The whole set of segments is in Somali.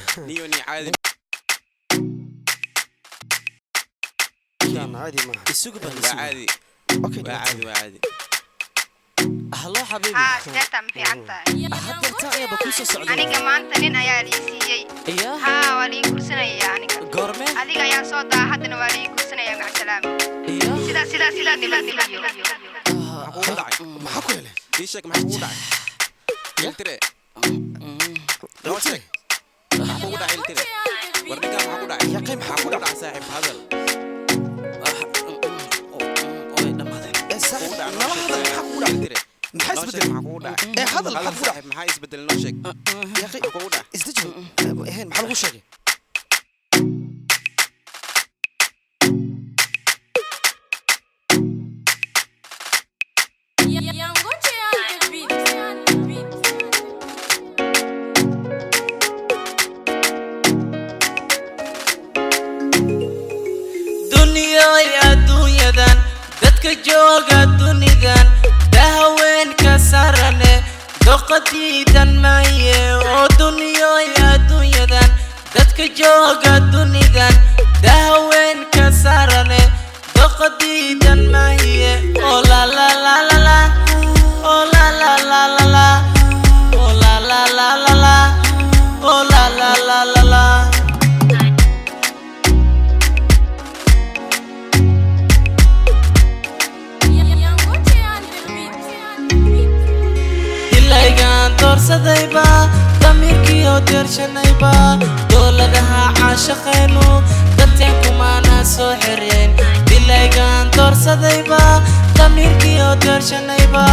Niyo ni caadi. Ninkaan caadi maaha. Isugu bal. Waa Isugu. Caadi. Okay. Waa caadi, waa caadi. Hallo xabiibi. Haa, sideetan ma fiican tahay? Haddeerta ayaaba kuu soo socday. Aniga maanta nin ayaa lii siiyey. Iya? Haa, waa lii guursanaya aniga. Goorme? Adiga ayaa soo daa, haddana waa lii guursanaya. Macsalaama. Iya. Sidaa sidaa sidaa nabadgelyo. Maxaa kugu dhacay? Maxaa ku helay? Ii sheeg, maxaa kugu dhacay, iltire? Noo sheeg maxaa kugu dhacay, iltire. War ninkaan maxaa ku dhacay? Yaqay, maxaa maxaa ku kugu dhacay, saaxiib? Hadal. Way dhammaadeen. Ee saaxiib, kugu dhacay, nala noo sheeg. hadal, maxaa kugu dhacay? Iltire. Maxaa Noo sheeg isbedelay? maxaa kugu dhacay? Ee hadal, hadal maxaa kugu dhacay? Saaxiib, maxaa isbedelay? Noo sheeg. Yaqay, maxaa kugu dhacay? Isdeji eheen, maxaa lagu sheegay? Yangoche on the beat. Dunyoy adduunyadan dadka jooga, dunidan dahaweenka sarane doqodiidan maaye. Oo dunyoy adduunyadan dadka jooga, dunidan dahaweenka sarane doqodiidan maaye. Oo la la la la la, oo la la la la la, oo la la la la la, oo la la la la la. Yangoche on the beat. Dilaygaan doorsadayba, damiirkiyo deershanayba, dowladaha caashaqaynu danteen kumaana soo xireen. Dilaygaan doorsadayba, damiirkiyo deershanayba,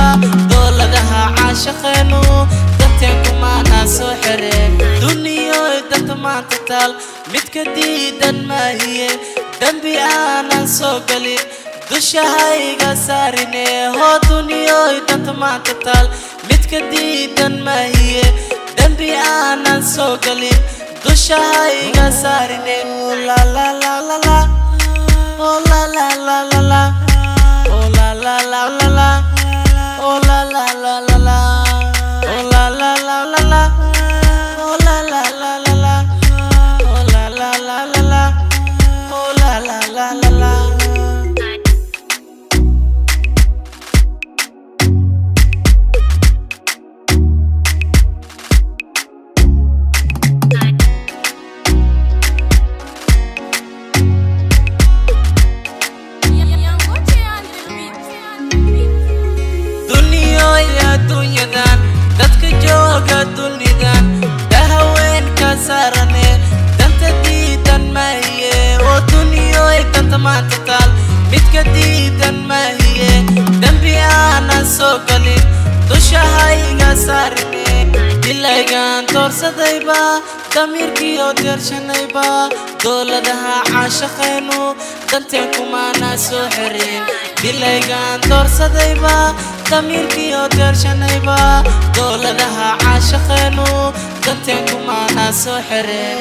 dowladaha caashaqaynu danteen kumaana soo xireen. Duniyoy danta maanta taal midka diidan maahiye, dembi aanan soo gelin dusha hayga saarine. Hoo duniyoy danta maanta taal midka diidan maahiye, dembi aanan soo gelin dusha hayga saarine. Oh, la la la la la, oh la la la la la, oh la la la la la, oh la la la la la, oh la la la la la, oh la la la la la, oh la la la la la, oh la la la la la. Yangoche on the beat. Dunyoy adduunyadan dadka jooga, dunidan dahaweenka saarane danta diidan maahiye. Oo dunyoy danta maanta taal midka diidan maahiye, dembi aanan soo gelin dusha hayga saarine. Dilaygaan doorsadayba, damiirkiyo deershanayba, dowladaha caashaqaynu danteen kumaana soo xirin. Dilaygaan doorsadayba, damiirkiyo deershanayba, dowladaha caashaqaynu danteen kumaana soo xirin.